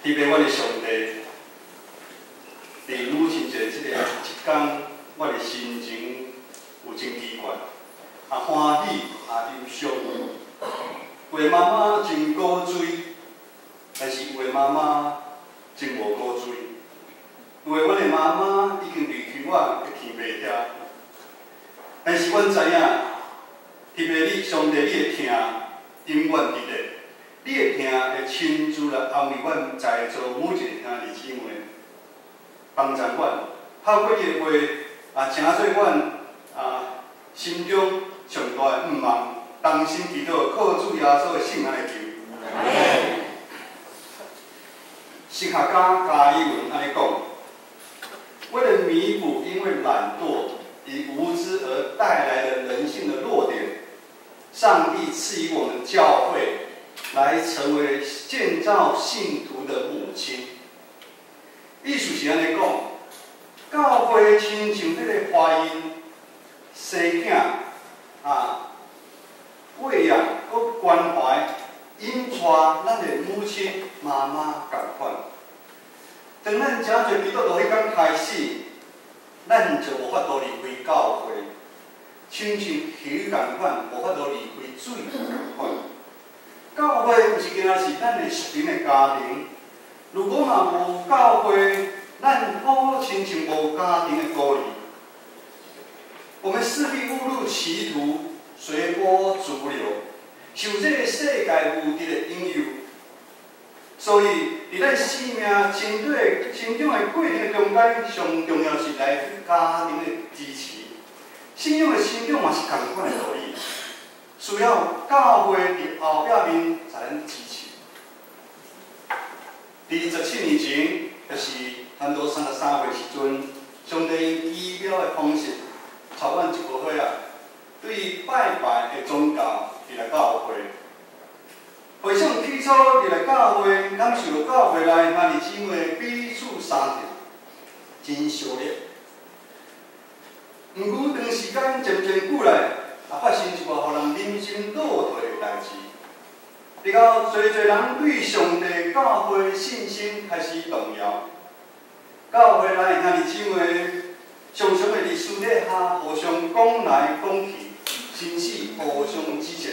特別阮的上帝，佇母親節這個一天，我的心情有真奇怪，也歡喜也憂傷。有的媽媽真古錐，但是有的媽媽真無古錐。有的阮的媽媽已經離開我佇天父遐，但是阮知影，特別你上帝你的疼永遠佇咧，你的疼會親自來安慰阮在座每一個兄弟姊妹，幫助阮，透過你的話啊，成做阮啊心中上大的向望，同心祈禱，靠主耶穌的聖名來求。神學家加爾文按呢講：為了彌補因為懶惰與無知而帶來的人性的弱點，上帝賜予我們教會來成為建造信徒的母親。意思是按呢講，教會親像彼个懷孕、生囝啊，餵養、閣關懷、引帶咱的母親、媽媽仝款。當咱誠濟基督徒彼工開始，咱就無法度離開教會，親像魚仝款，無法度離開水仝款。教會毋是干焦是咱的屬靈的家庭，如果若無教會，咱好親像無家庭的孤兒。我們勢必誤入歧途，隨波逐流，受這個世界物質的引誘。所以，佇咱生命成長的過程中間，上重要是來自家庭的支持。信仰的成長嘛是仝款的道理，需要教會佇後壁面共咱支持。佇17年前，就是差不多33歲時陣，上帝用奇妙的方式，帶阮一個伙仔，對拜拜的宗教入來教會。回想起初入來教會，感受到教會內兄弟姊妹彼此相疼，真相熱。毋過長時間漸漸久來，也發生一寡予人人心倒退的代誌。直到濟濟人對上帝教會信心開始動搖，教會內兄弟姊妹常常會佇私底下互相講來講去，甚至互相指責。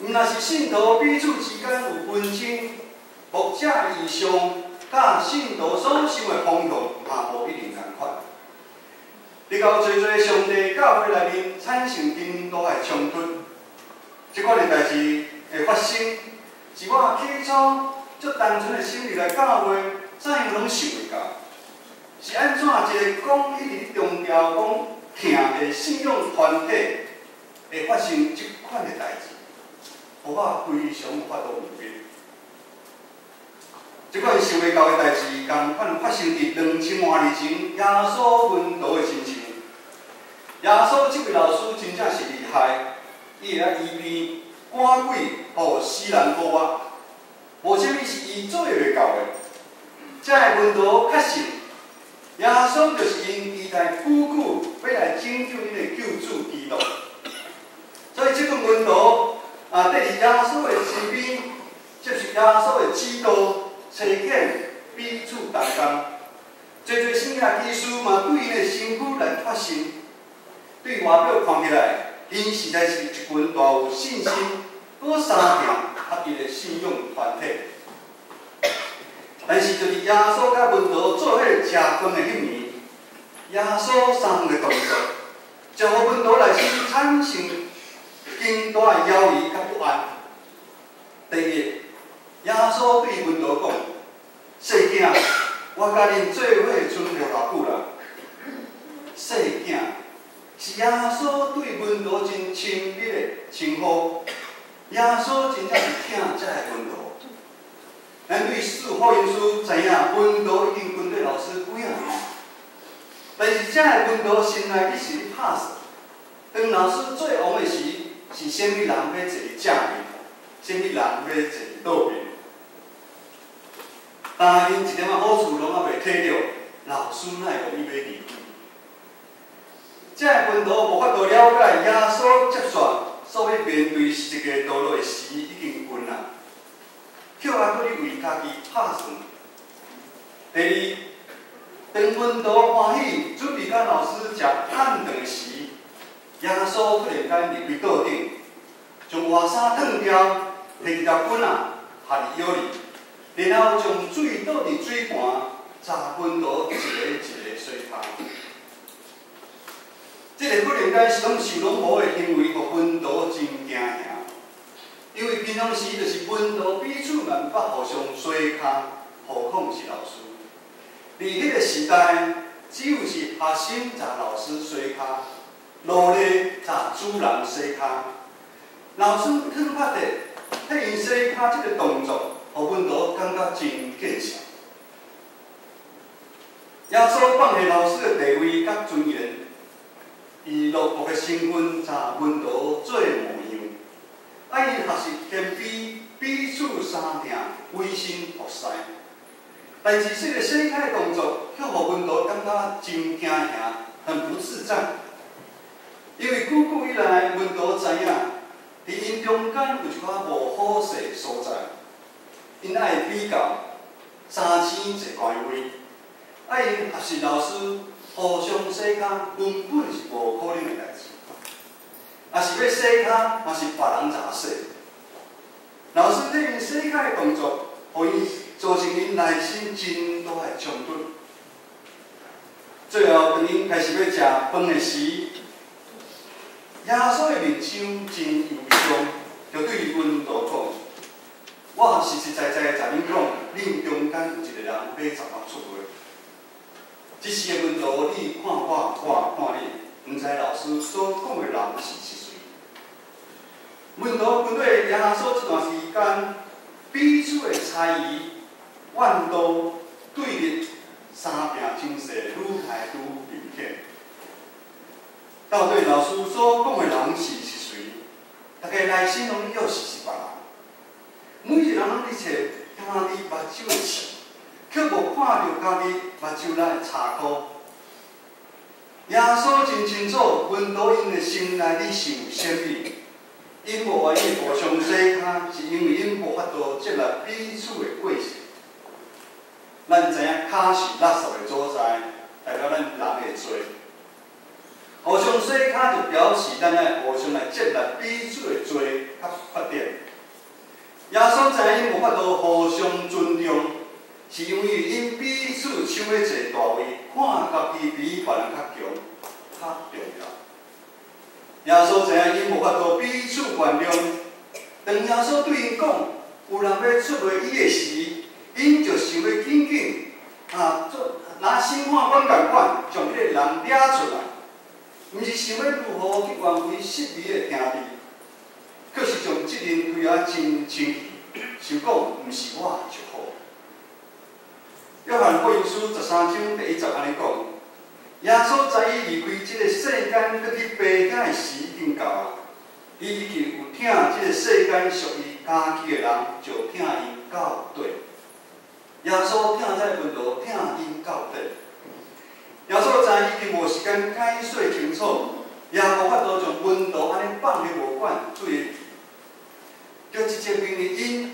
毋但是信徒彼此之間有紛爭，牧者以上佮信徒所想的方向嘛無一定仝款。直到濟濟上帝教會內面產生真大的衝突，這款的代誌會發生，是我起初足單純的心入來教會，怎樣攏想袂到，是按怎一個講一直強調講疼的信仰團體會發生這款的代誌，予我非常無法度明白。這款想袂到的代誌，仝款發生佇2000外年前耶穌門徒的身上。耶穌這位老師真正是厲害，伊會曉醫病、趕鬼、予死人復活，無啥物是伊做袂到的。這个門徒確信，耶穌就是𪜶期待久久欲來拯救𪜶的救主基督。所以這群門徒啊，綴佇耶穌的身邊，接受耶穌的指導，差遣彼此同工。濟濟神蹟奇事嘛，對𪜶的身軀來發生。對外表看起來，𪜶實在是一群大有信心、閣相疼合一的信仰團體。但是，就佇耶穌佮門徒做伙食飯的彼暝，耶穌三個動作，就予門徒內心產生真大的猶疑佮不安。第一，耶穌對門徒講：“細囝，我佮恁做伙賰無偌久啦。”細囝是耶穌對門徒真親密的稱呼。耶穌真正是疼這个門徒。咱對四福音書知影，門徒已經跟綴老師幾仔年，但是這个門徒心內一直咧拍算。當老師做王的時，是啥物人欲坐佇正面，啥物人欲坐佇倒面？但𪜶一點仔好處攏猶未體著，老師哪會予伊欲離開？這个門徒無法度了解耶穌接續所欲面對十字架道路的時已經近啦，卻猶閣咧為家己己拍算。第二，當門徒歡喜準備佮老師食暗頓時，耶穌突然間離開桌頂，將外衫脫掉，提一條棍仔合佇腰裡，然後將水倒佇水盤，浸門徒一个一个洗跤。這个忽然間是攏想攏無的行為，予門徒真驚嚇。因為平常時就是門徒彼此嘛捌互相洗跤，何況是老師。佇彼個時代，只有是學生跩老師洗跤，奴隸跩主人洗跤。老師脫髮的替𪜶洗跤這个動作，予門徒感覺真見笑。耶穌放下老師的地位佮尊嚴，以落寞的身份跩門徒做模樣。愛𪜶學習謙卑，彼此相疼，委身服侍。但是這个洗跤的動作，卻予門徒感覺真驚嚇，很不自在。因為久久以來，門徒知影，佇𪜶中間有一寡無好勢所在，𪜶愛比較三星坐官位，愛𪜶學習老師互相洗跤，根本是無可能的代誌。若是欲洗跤，嘛是別人跩洗。老師替𪜶洗跤的動作，予𪜶造成𪜶內心真大的衝突。最後，當𪜶開始欲食飯的時，耶穌的面相真憂傷，就對門徒講：“我實實在在共恁講，恁中間有一個人欲跩我出賣。”這時的門徒，你看我，我看你，毋知老師所講的人是誰。門徒跟隨耶穌這段時間，彼此的猜疑、怨妒、對立，三病情勢愈來愈明顯。到底老師所講的人是誰？大家內心攏以為是別人。每一個人攏佇揣家己目睭的刺，卻無看著家己目睭內的柴箍。耶穌真清楚，門徒𪜶的心內佇想啥物。𪜶無願意互相洗跤，是因為𪜶無法度接納彼此的過失。咱知影跤是垃圾的所在，代表咱人的罪。互相洗跤就表示咱愛互相來接納彼此的罪佮缺點。耶穌知影𪜶無法度互相尊重，是因為𪜶彼此搶欲坐大位，看家己比別人較強、較重要。耶穌知影𪜶無法度彼此原諒，當耶穌對𪜶講有人欲出賣伊的時，𪜶就想欲緊緊啊，做若審判官仝款，將彼個人掠出來，毋是想欲如何去挽回失禮的兄弟，卻是將責任推啊真清氣，想講毋是我就好。約翰福音書13章第1節按呢講：耶穌知伊離開這个世間，閣去父遐的時已經到啊！伊已經有疼這个世間屬伊家己的人，就疼𪜶到底。耶穌疼這門徒，疼𪜶到底。耶穌知已經無時間解說清楚，也無法度將門徒按呢放咧無管，對，就直接命令𪜶，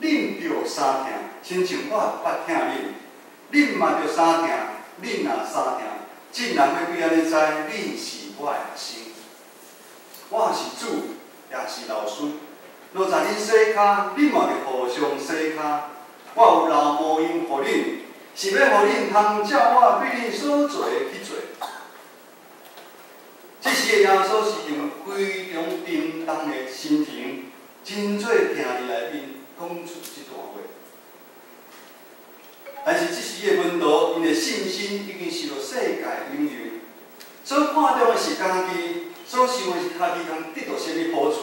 恁著相疼，親像我捌疼恁，恁嘛著相疼，恁若相疼，眾人欲對按呢知，恁是我的學生。我是主，也是老師。若跩恁洗跤，恁嘛著互相洗跤。我有留模樣予恁，是欲予恁通照我對恁所做的去做。這時的耶穌是用非常沉重的心情，真濟疼佇內面講出這段話。但是這時的門徒，𪜶的信心已經受到世界引誘，所看重的是家己，所想的是家己通得著啥物好處。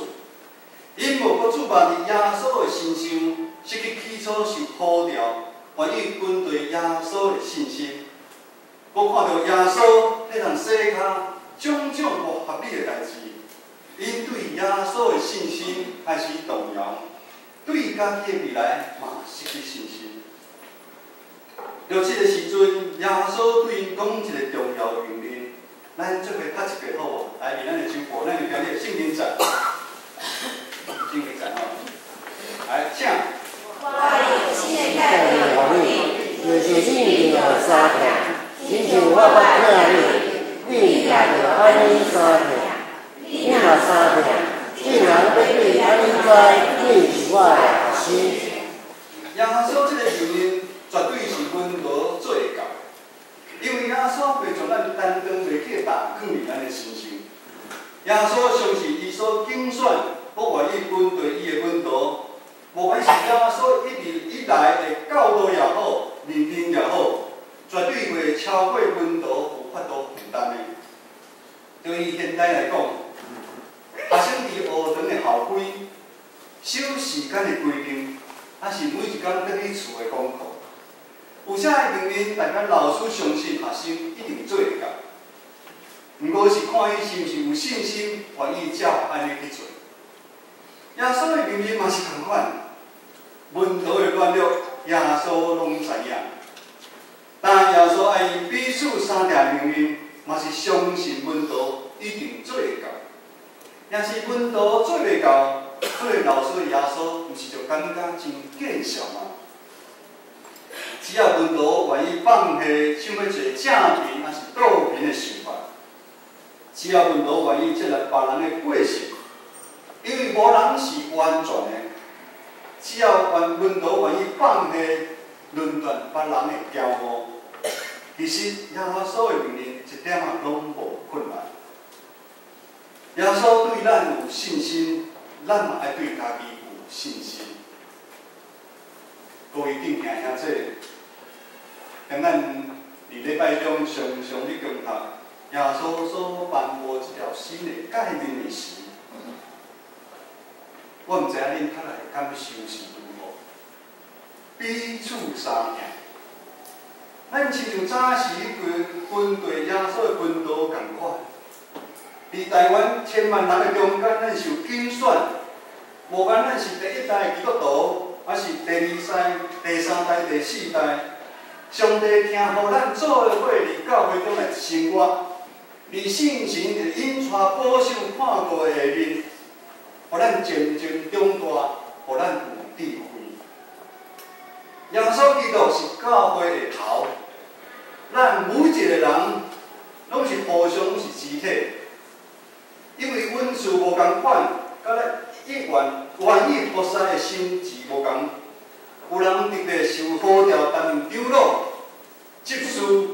𪜶無閣注目佇耶穌的身上，失去起初受呼召，願意跟隨耶穌的信心。閣看著耶穌替人洗跤，種種無合理的代誌，𪜶對耶穌的信心開始動搖，對家己的未來嘛失去信心。就這个時陣，耶穌對𪜶講一个重要命令，咱做伙讀一遍好無？來，佇咱的手簿，咱的今日聖經節，聖經節吼，來，請。我用新的誡你是我的老師。耶穌這个命令絕對是門徒做會到的，因為耶穌袂將咱擔當袂起的擔囥佇咱的身上。耶穌相信伊所揀選，閣願意跟隨伊的門徒，無管是耶穌一直以來的教導也好，命令也好，絕對袂超過門徒有法度負擔的。對於現代來講，學生佇學堂的校規、守時間的規定，抑是每一工轉去厝的功課，有啥的命令，大家老師相信學生一定做會到。毋過是看伊是毋是有信心，願意照按呢去做。耶穌的命令嘛是仝款，門徒的軟弱，耶穌攏知影。但耶穌愛𪜶彼此相疼命令，嘛是相信門徒一定做會到。若是門徒做袂到，做老師的耶穌，毋是就感覺真見笑嗎？只要門徒願意放下想欲做正平抑是倒爿的想法，只要門徒願意接納別人的過失，因為無人是完全的。只要門徒願意放下論斷別人的驕傲，其實耶穌的命令一點仔攏無困難。耶穌對咱有信心，咱嘛愛對家己有信心。各位敬虔兄姊，當咱佇禮拜中常常咧恭讀耶穌所頒布這條新的誡命的時，我毋知影恁較來的感受是如何。彼此相疼，咱親像早時彼群跟隨耶穌的門徒仝款，佇台灣千萬人的中間，咱受揀選，無管咱是第一代的基督徒，抑是第二代、第三代、第四代，上帝聽予咱做伙佇教會中來生活，佇聖神的引帶保守看顧的下面，予咱漸漸長大，予咱有智慧。耶穌基督是教會的頭，咱每一個人攏是互相是肢體，因為恩賜無仝款，佮咱意願願意服侍的心志無仝，有人特別受呼召擔任長老、執事、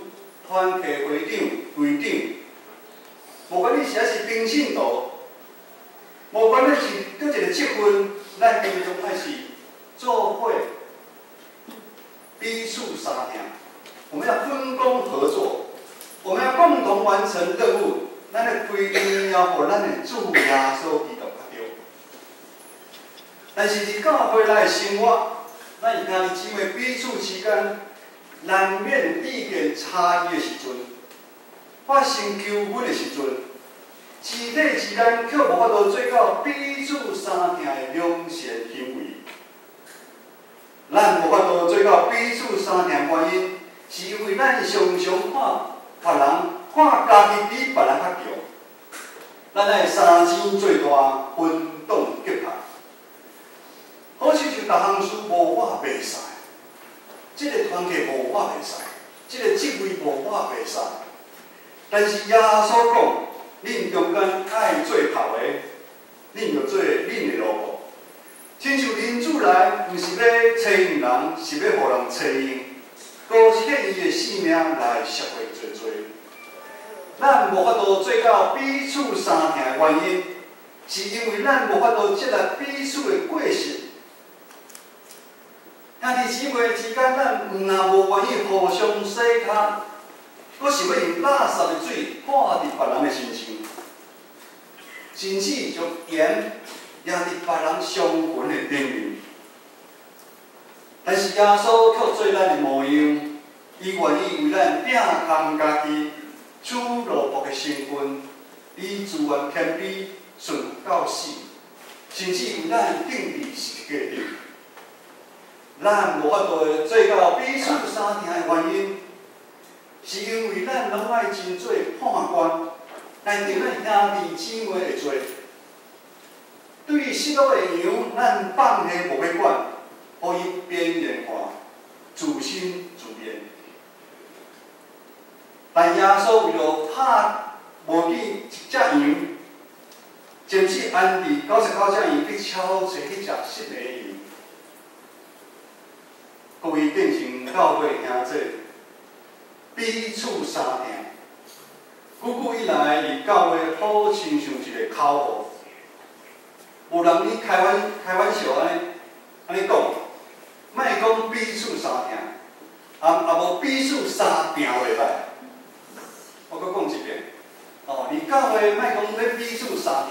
團契會長、會長，無管你是抑是平信徒，無管你是佗一个職份，咱應當愛是做伙彼此相疼，我們要分工合作，我們要共同完成任務。咱的規定要予咱的主耶穌基督較對。但是佇教會內生活，咱兄弟姊妹彼此之間難免有意見差異的時陣，發生糾紛的時陣，肢體之間卻無法度做到彼此相疼的良善行為。咱無法度做到彼此相疼原因，是因為咱常常看別人，看家己比別人較強。咱愛相爭做大，分黨結派，好親像逐項事無我袂使，這个團契無我袂使，這个職位無我袂使。但是耶穌講，恁中間愛做頭的，恁就做恁的奴僕。親像人子來，毋是欲揣用人，是欲予人揣用，閣獻伊的性命來贖回濟濟。咱無法度做到彼此相疼的原因，是因為咱無法度接納彼此的過失。兄弟姊妹之間，咱毋若無願意互相洗跤，閣想欲用垃圾的水潑佇別人的身上，甚至將鹽壓佇別人傷痕的頂面。但是耶穌卻做咱的模樣，伊願意為咱摒空家己，取奴僕的身份，以自願謙卑順服到死，甚至為咱釘佇十字架頂。咱無法度做到彼此相疼的原因，是因為咱攏愛真做判官，來定咱兄弟姊妹的罪。對失落的羊，咱放下無欲管，予伊邊緣化，自生自滅。但耶穌為著拍無見一隻羊，暂时安置99只羊去超济彼只失的羊。各位建成教会兄弟，彼此相疼。久久以來，佇教會好親像一个口號。有人咧開玩笑按呢講，莫講彼此相疼，啊無彼此相拚袂䆀。我閣講一遍，哦，佇教會莫講欲彼此相疼，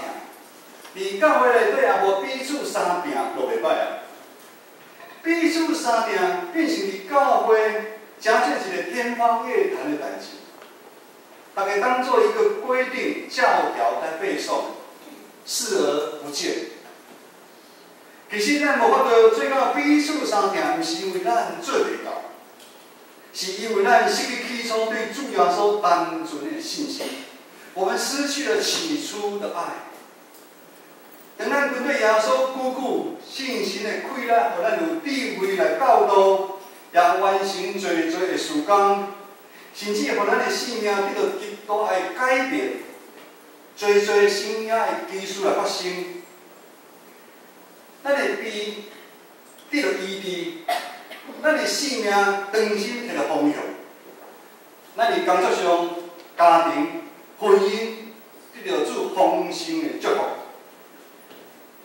佇教會內底也無彼此相拚就袂䆀啊。彼此相疼變成佇教會誠做一个天方夜譚的代誌。大家當做一個規定教條在背誦，視而不見。其實咱無法度做到彼此相疼，毋是因為咱做袂到，是因為咱失去起初對主耶穌單純的信心。我們失去了起初的愛。當咱跟隨耶穌久久信心的氣力，予咱有智慧來教導，也完成濟濟的事工，甚至予咱的生命得到極大的改變，濟濟新的奇事來發生，咱的病得到醫治，咱的生命重新摕著方向，咱佇工作上、家庭、婚姻得到主豐盛的祝福。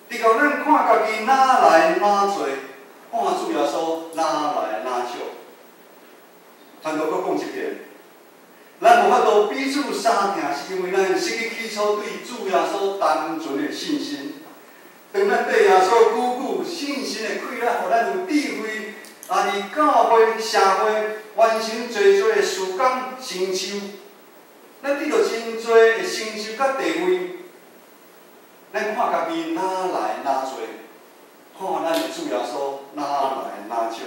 直到咱看家己哪來哪濟，看主耶穌哪來哪少。傳道閣講一遍，咱無法度彼此相疼，是因為咱失去起初對主耶穌單純的信心。當咱對耶穌久久信心的氣力，予咱有智慧，也佇教會、社會完成濟濟的事工成就，咱得到真濟的成就佮地位。咱看家己哪來哪濟，看咱的主耶穌哪來哪少。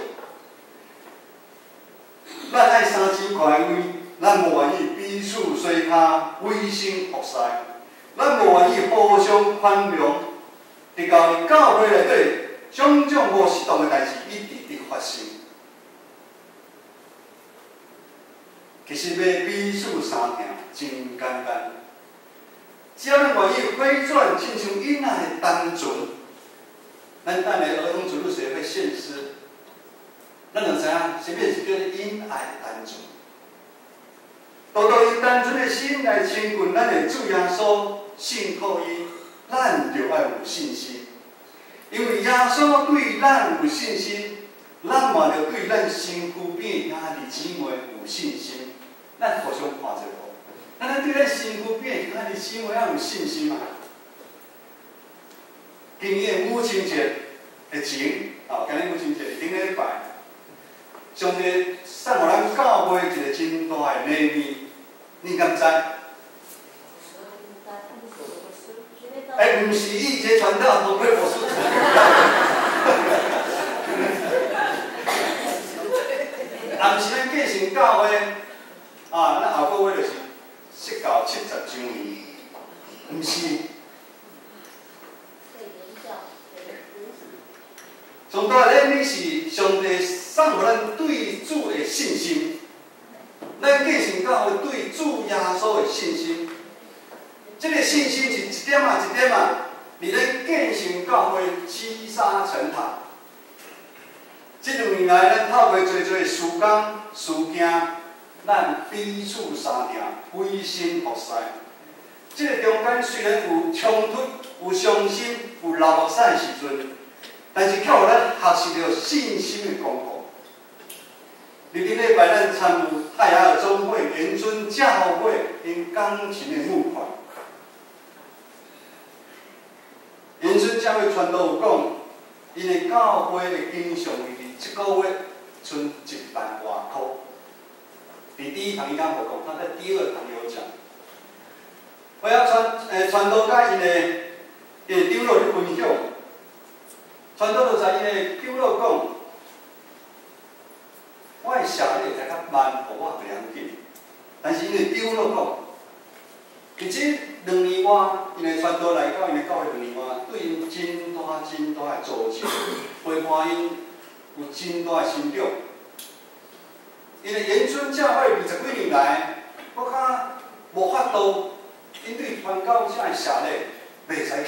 咱愛三錢權威，咱無願意彼此洗跤、委身服侍，咱無願意互相寬容，直到佇教會內底，種種無適當的代誌一直佇發生。其實欲彼此相疼真簡單，只要咱願意回轉，親像囡仔的單純，咱等下兒童主日學會獻詩，咱就知影啥物是叫做𪜶愛單純。當當用單純的心來親近咱的主耶穌，信靠伊，咱就愛有信心。因為耶穌對咱有信心，咱嘛著對咱身軀邊的兄弟姊妹有信心。咱互相看者無？咱對咱身軀邊的兄弟姊妹愛有信心嘛？今年的母親節的前，哦，今年母親節頂禮拜，上帝送予咱教會一個真大的禮物，你敢知？欸，毋是伊這傳道同過牧師。也毋是咱繼承教會，啊，咱後個月就是釋教70週年，毋是。上大的禮物是上帝送予咱對主的信心，咱繼承教會對主耶穌的信心。這個信心是一點仔一點仔，佇咧建成教會積沙成塔。這兩年來，咱透過濟濟事工、事件，咱彼此相疼，委身服侍。這個中間雖然有衝突、有傷心、有流目屎的時陣，但是卻予咱學習著信心的功課。佇頂禮拜，咱參與泰雅爾總會延春教會𪜶鋼琴的募款。延春教會傳道有講，𪜶的教會會經常會佇這個月賰1萬外箍。佇第一堂伊敢無講，他在第二堂有講。我猶傳道佮𪜶的長老咧分享，傳道就在𪜶的長老講，我的謝禮會來較慢，予我袂要緊。但是𪜶的長老講，佇這2年外，𪜶的傳道來到𪜶的教會兩年外，對𪜶真大真大的造就，陪伴𪜶有真大的成長。𪜶的延春教會20幾年來，閣較無法度，𪜶對傳教者的謝禮袂使徛。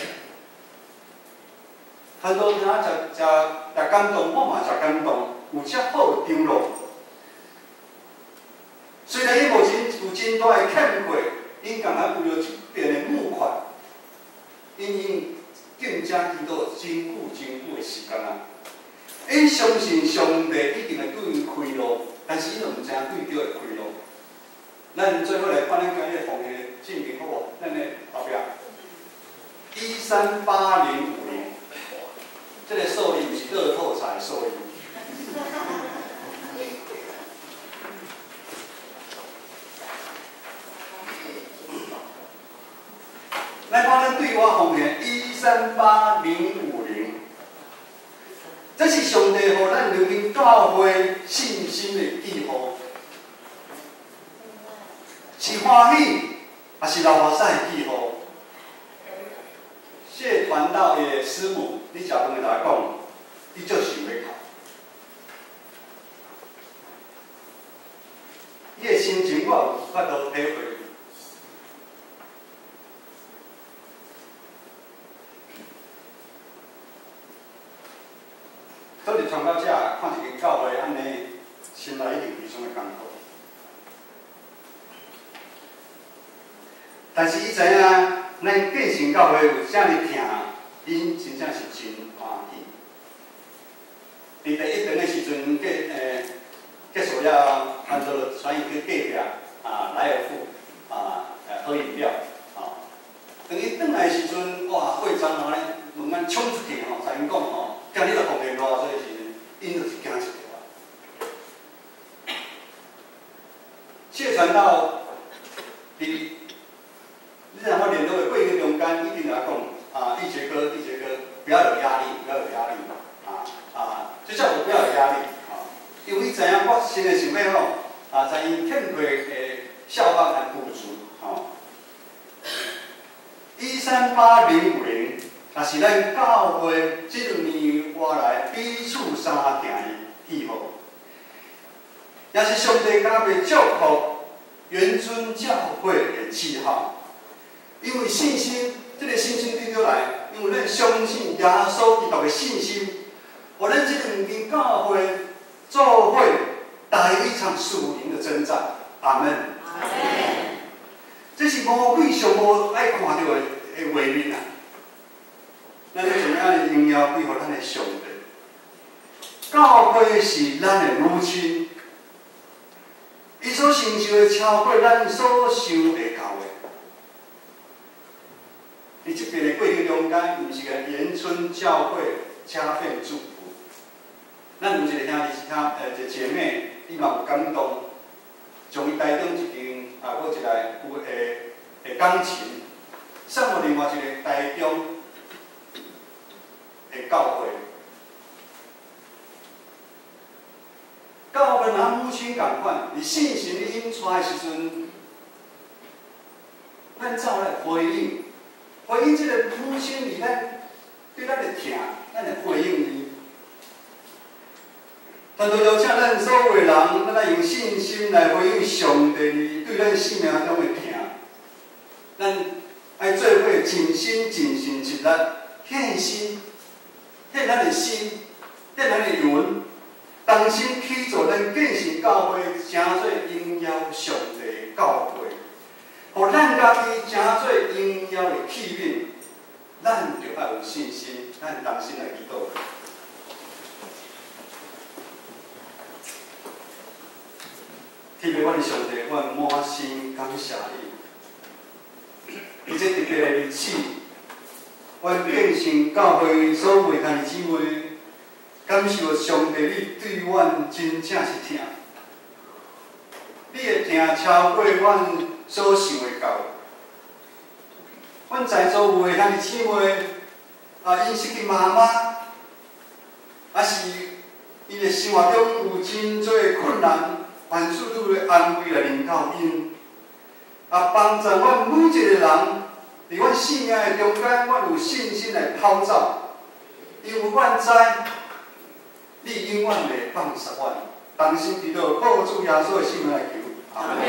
传道听诚诚诚感动，我嘛诚感动，有遮好的张罗。虽然伊目前有真大的欠缺，𪜶共款为著这边的募款，𪜶已经禁遮祈祷真久真久的时间啊。𪜶相信上帝一定会对𪜶开路，但是𪜶都毋知影对著会开路。咱做伙来看咱今日奉献的证明好无？咱的后壁138050，这个数字毋是乐透彩数字。来看咱对我奉献138050，这是上帝予咱两间教会信心的记号，是欢喜，也是流目屎的记号。谢传道的师母，你食饭会来讲，伊足想欲哭，伊的心情我有法度体会。倒伫传到遮，看一间教会按呢，心内一定非常的艰苦。但是伊知影，咱建成教会有遮尔疼，𪜶真正是真欢喜。伫第一堂的时阵，结束了后，传道就带伊去隔壁啊，莱尔富啊，喝饮料啊。当伊转来的时阵，哇，会长吼，门按冲出去吼，甲𪜶讲吼，今日就奉献偌济时阵，𪜶就是惊一跳啊。谢传道伫，你若我联络的过程中间，一定来讲啊，一杰哥，一杰哥，不要有压力，不要有压力，啊啊，就叫我不要有压力啊，因为伊知影我心里想欲吼，啊，知𪜶欠缺的效法和补助，吼。138050，也是咱教会这两年外来彼此相疼的记号，也是上帝加倍祝福元尊教会的记号。因为信心，这个信心对倒来，因为咱相信耶稣基督的信心，予咱这两间教会做伙打一场属灵的征战。阿门。这是魔鬼上无爱看著的画面啊！咱要将咱的荣耀归予咱的上帝。教会是咱的母亲，伊所承受的超过咱所想会到的。伫这边的过程中间，毋是个延春教会加倍祝福。咱有一个兄弟兄一个姐妹，伊嘛有感动，将伊台中一间啊，阁一个有的钢琴，送予另外一个台中的教会。教会若母亲仝款，伫圣神引带的时阵，咱走来回应，回应这个母亲伫咱对咱的疼，咱会回应伊。传道邀请咱所有的人，咱爱用信心来回应上帝对咱生命中的疼。咱爱做伙尽心尽心尽力献身，献咱的心，献咱的魂，同心去做咱建成教会，成做荣耀上帝的教会，予咱家己成做荣耀的器皿。咱就爱有信心，咱同心来祈祷。天父，阮的上帝，阮满心感谢你。伫这特别的日子，阮建成教会所有兄弟姊妹，感受上帝你对阮真正是疼。你的疼超过阮所想会到。阮在座有的兄弟姊妹，啊，𪜶失去妈妈，啊是𪜶的生活中有真济困难。愿主你的安慰来临到𪜶，啊，帮助阮每一个人，伫阮生命的中间，阮有信心来跑走，因为阮知你永远袂放弃阮。同心祈祷，靠主耶稣的圣名来求，阿门。